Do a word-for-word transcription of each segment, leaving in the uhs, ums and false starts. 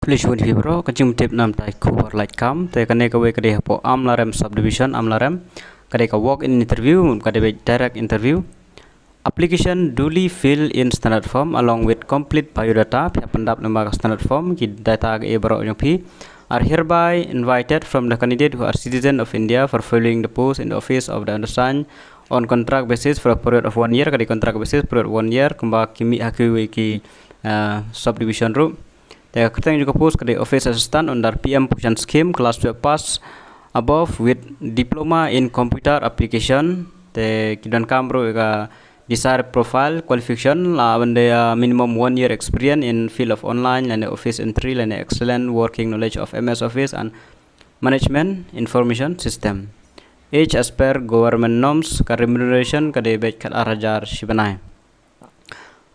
Khublei shibun ïa phi baroh. Ka jingtip namar ta i khubor lait kam. Te kane kawei ka dei hapoh Amlarem Subdivision, Amlarem. Ka dei ka walk-in interview, ka dei direct interview. Application duly fill in standard form along with complete biodata. Phi hap pyndap lyngba ka standard form, ki data kiei baroh jong phi. Are hereby invited from the candidate who are citizen of India for filling the post in the office of the undersigned on contract basis for a period of one year. Ka dei contract basis, period one year, kumba ki mih ha kiwei ki, uh, subdivision ruh. Te ka kyrteng jong ka post ka dei office assistant under P M Poshan scheme, class twelve pass above with diploma in computer application. Te ki donkam ruh ka desired profile qualification la ban dei, uh, minimum one year experience in field of online lane office entry lane excellent working knowledge of M S Office and management information system. Age as per government norms. Ka remuneration ka dei beit khat ar hajar shi bnai.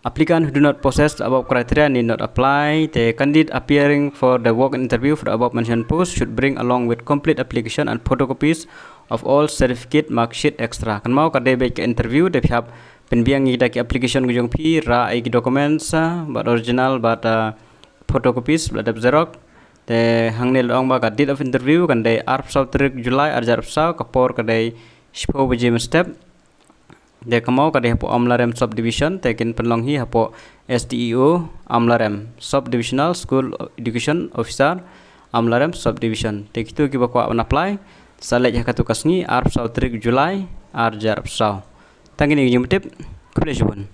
Applicant who do not possess the above criteria need not apply. The candidate appearing for the walk-in interview for the above mentioned post should bring along with complete application and photocopies of all certificate, mark sheet, et cetera. Kynmaw ka dei beit ka interview, te phi hap pynbiang ïa kita ki application ki jong phi, rah ïa ki documents, ah, bad original bad, ah, photocopies, bad dep xerox. Te hangne la ong ba ka date of interview kan dei arphew saw tarik July ar hajar arphew saw, ka por ka dei shiphew baje mynstep. Te kynmaw ka dei hapoh Amlarem Subdivision, te kin pynlong hi hapoh S D E O Amlarem, Subdivisional School Education Officer, Amlarem Subdivision. Te kito kiba kwah ban apply, sa leit ha katu ka sngi arphew saw tarik July ar hajar arphew saw. Tang kine ki jingtip, khublei shibun.